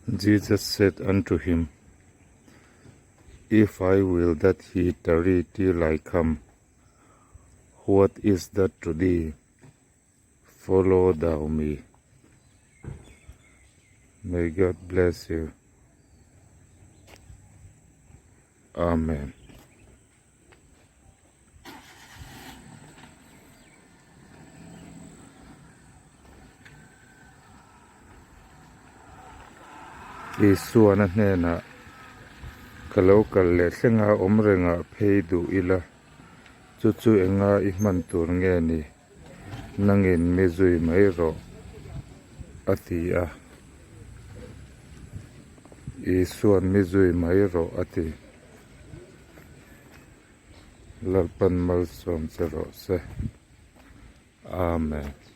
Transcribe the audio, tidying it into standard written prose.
Jesus said unto him, If I will that he tarry till I come, what is that to thee? Follow thou me. May God bless you. Amen. Isuana hnenah ka lo kal leh thlenga awm rengah phei duh ila, chu chu enga i hman tur nge ni? Nangin mi zui mai rawh, a ti a. Isuan mi zui mai rawh, a ti. Lalpan malsawm che rawh se. Amen.